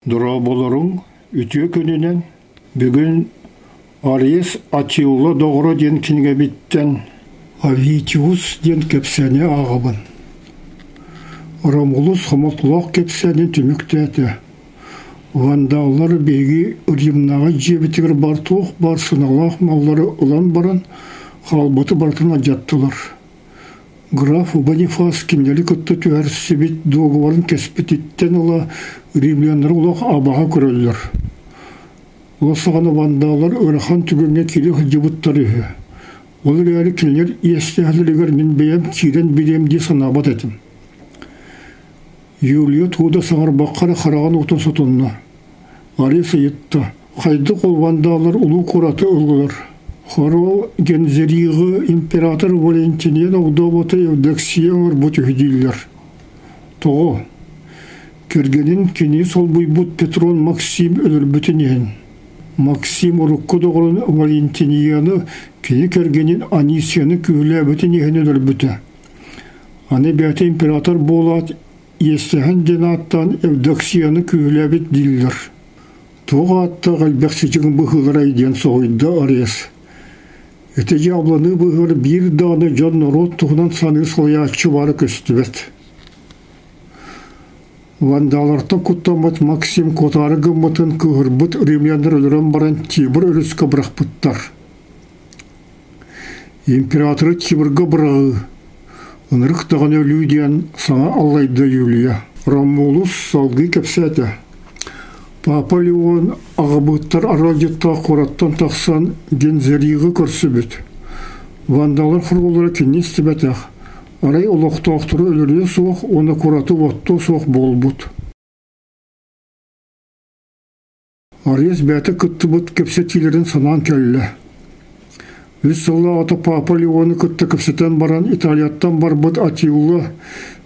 Дорооболоруҥ, үтүө күнүнэн! Бүгүн Арис Атилла доҕоро диэн кинигэбиттэн Авитиус диэн кэпсээни ааҕабын. Ромулус хомолтолоох кэпсээнин түмүктээтэ. Вандаллар биһиги Римнаҕа дьиэбитигэр бар туох баар сыналаах маллары ылан баран хаалбыты барытын алдьаттылар. Граф Бонифас кинилэри кытта түһэрсибит дуогубарын кэспититтэн ыла римляннары олох абаһа көрөллөр. Ол саҕана вандаллар ыарахан түгэҥҥэ киирэ сылдьыбыттар үһү. Ол эрээри кинилэр иэстэһэллэригэр мин бэйэм киирэн билиэм дии санаабат этим. Юлия тугу да саҥарбакка эрэ хараҕын уутун сотунна. Арис ыйытта: «Хайдах ол вандаллар улуу куораты ыллылар?» Хоруол Гензериҕы император Валентиниан огдообото Евдоксия оҥорбут үһү дииллэр. Тоҕо? Кэргэнин кини солбуйбут Петрон Максим өлөрбүтүн иһин. Максим урукку доҕорун Валентинияны кини кэргэнин Анисияны күүһүлээбитин иһин өлөрбүтэ. Аны бэйэтэ император буолаат иэстэһэн диэн ааттаан Евдоксияны күүһүлээбит дииллэр. Туох ааттаах элбэх сидьиҥ быһыыларай диэн соһуйда Арес. Ити дьаабыланыы быыһыгар биир даҕаны дьон-норуот туһунан саныы салайааччы баара көстүбэт. Вандалартан куттаммыт Максим куотаары гыммытын кыыһырбыт римляннар өлөрөн баран Тибр өрүскэ бырахпыттар. Императоры Тибрга быраҕыы, ынырык даҕаны өлүү диэн саҥа аллайда Юлия. Ромулус салгыы кэпсээтэ. Папа Леон аҕабыыттар аралдьыттаах куораттан тахсан Гензериҕы көрсүбүт. Вандалар хоруоллара кинини истибэтэх, арай олохтоохтору өлөрүө суох уонна куораты уоттуо суох буолбут. Арыйас бэйэтэ кыттыбыт кэпсэтиилэрин санаан кэллэ. Үс сыллааҕыта Папа Леоны кытта кэпсэтэн баран Италияттан барбыт Атилла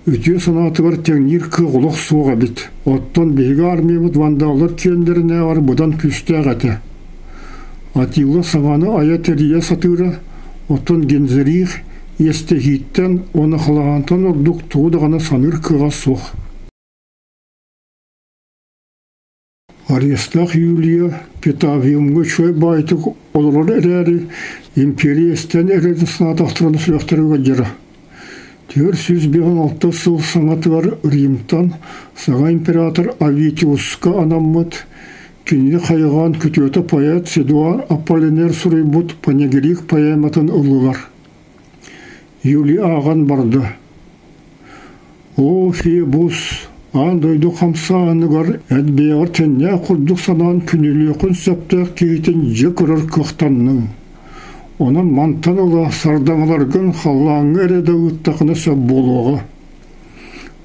үтүө санаатыгар тэҥниир кыах олох суох эбит. Оттон биһиги армиябыт вандаллар киэннэринээҕэр быдан күүстээх этэ. Атилла саҥаны айа-тэрийэ сатыыра, оттон Гензерих иэстэһииттэн уонна халаантан ордук тугу даҕаны саныыр кыаҕа суох. Арестаах Юлия Петавиумҥа үчүгэй баайытык олорор эрээри, империя эстэн эрэрин санаатахтарына сүрэхтэрэ ыалдьара. 456 сыл саҥатыгар Римтан саҥа император Авитиуска анаммыт, кинини хайҕаан күтүөтэ поэт Седуар Аполлинер суруйбут панегирик поэматын ыллылар. Юлия ааҕан барда. Оо, Фебус, аан дойду хамсааһыныгар элбиэҕэр тэҥнээх курдук санаан күнүүлүөххүн сөптөөх киһитин дьэ көрөр кыахтанныҥ. Онон мантан ыла сардаҥаларгын халлааҥҥа эрэ да ыыттахына сөп буолуоҕа.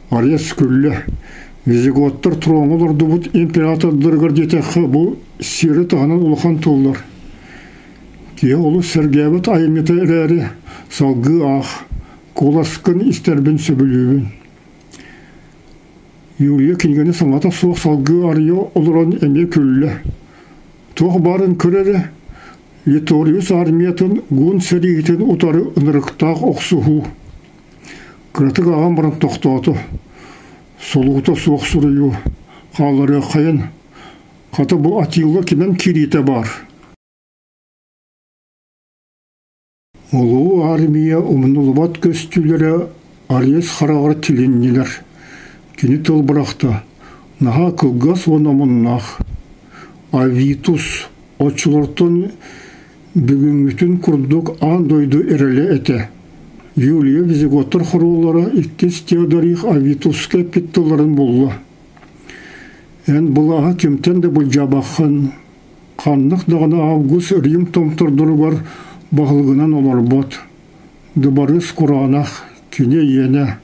Арес күллэ. Визиготтар троҥҥа олордубут императордарыгар диэтэххэ бу сиэри таһынан улахан тыллар. Киһи олус сэргээбит айымньыта эрээри, салгыы аах, куоласкын истэрбин сөбүлүүбүн. Юлия кинигэни саҥата суох салгыы арыйа олорон эмиэ күллэ. Туох баарын көр эрэ, Литориус армиятын гун сэриитин утары ынырыктаах охсуһуу. Кыратык аҕам баран тохтоото. Солуута суох суруйуу. Хаалларыаххайын. Хата бу Атилла кимэн киириитэ баар. Улуу армия умнуллубат көстүүлэрэ Арес хараҕар тилиннилэр. Кини тыл бырахта, наһаа кылгас уонна омуннаах. Авитус оччолортон бүгүҥҥүтүн курдук аан дойду эрэлэ этэ. Юлия Визиготтар хоруоллара иккис Теодорих Авитуска эппит тылларын булла. Эн былааһы кимтэн да былдьаабаххын, Ханнык даҕаны август Рим томтордоругар баһылыгынан олорбот. Дыбарыыс кураанах, кини иэнэ.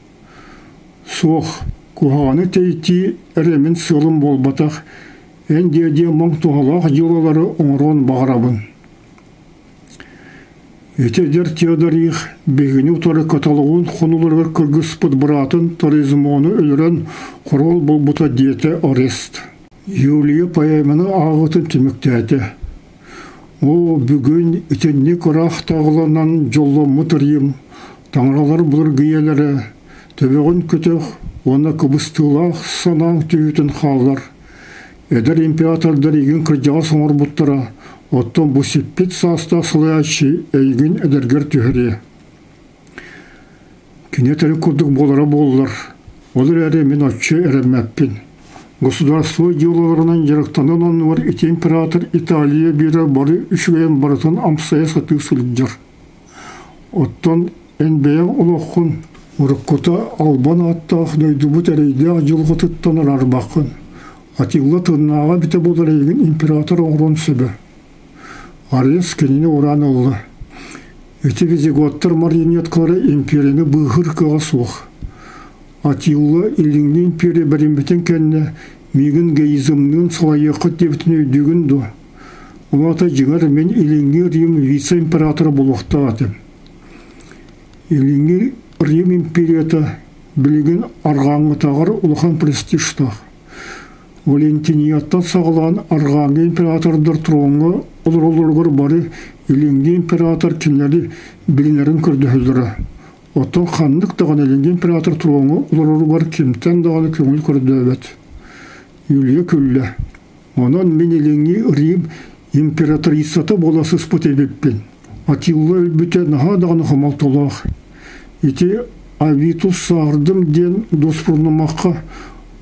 Суох, куһаҕаны тэйтии эрэ мин сыалым буолбатах, эн диэ-диэ муҥ туһалаах дьыалалары оҥоруон баҕарабын. Ити эдэр Теодорих биһигини утары каталогун хонууларыгар кыргыспыт быраатын Торизмону өлөрөн хоруол буолбута диэтэ Орест. Юлия поэманы ааҕыытын түмүктээтэ. Оо, бүгүн итинник ыраах таҕыланан дьолломмут Рим, таҥаралар былыргы ийэлэрэ, төбөҕүн көтөх уонна кыбыстыылаах санааҥ түһүүтүн хааллар. Эдэр императордар эйигин кырдьаҕас оҥорбуттара, оттон бу сиппит саастаах салайааччы эйигин эдэргэр түһэриэ. Кини этэрин курдук буолара буоллар, ол эрээри мин оччо эрэммэппин. Государство дьыалаларынан дьарыктанан оннугар ити император Италия биэрэр бары үчүгэйин барытын амсайа сатыы сылдьар. Оттон эн бэйэҥ олоххун уруккута албан ааттаах дойдубут эрэйдээх дьылҕатыттан араарбаккын. Атилла тыыннааҕа эбитэ буолар эйигин император оҥоруон сөбө. Арыйас кинини ураан ылла. Ити визиготтар марионеткалара империяны быыһыыр кыаҕа суох. Атилла Илиҥҥи империя бэриммитин кэннэ миигин геизмныын салайыаххыт диэбитин өйдүүгүн дуо? Ол аата дьиҥэр мин Илиҥҥи Рим вице-императора буолуохтаах этим. Илиҥҥи Рим империята билигин арҕааҥҥытааҕар улахан престижтаах. Валентинияттан саҕалаан арҕааҥҥы императордар троҥҥа олороллоругар бары Илиҥҥи император кинилэри билинэрин көрдөһөллөрө. Оттон ханнык даҕаны Илиҥҥи император троҥҥа олороругар кимтэн даҕаны көҥүл көрдөөбөт. Юлия күллэ. Онон мин Илиҥҥи Рим императрицата буола сыспыт эбиппин. Атилла өлбүтэ наһаа даҕаны хомолтолоох. Ити Авитус сааһырдым диэн дуоспуруннамахха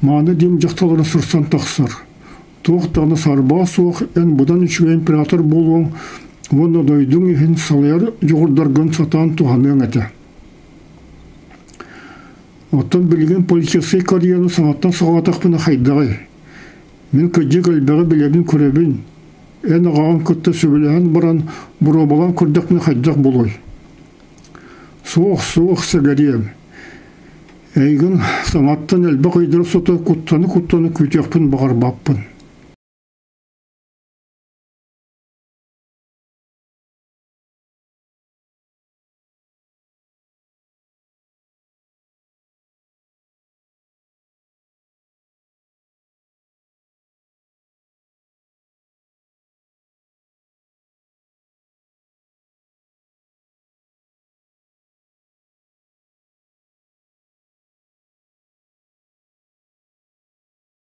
мааны диэн дьахталлары сырсан тахсар. Туох даҕаны сарбаа суох эн быдан үчүгэй император буолуоҥ уонна дойдуҥ иһин салайар дьоҕурдаргын сатаан туһаныаҥ этэ. Оттон билигин политическай карьераны саҥаттан саҕалаатахпына хайдаҕый? Мин кырдьык элбэҕи билэбин-көрөбүн. Эн аҕаҕын кытта сөбүлэһэн баран боруобалаан көрдөхпүнэ хайдах буолуой? Суох, суох, сэгэриэм. Эйигин саҥаттан элбэх өйдөрө сото куттаны-куттаны күүтүөхпүн баҕарбаппын.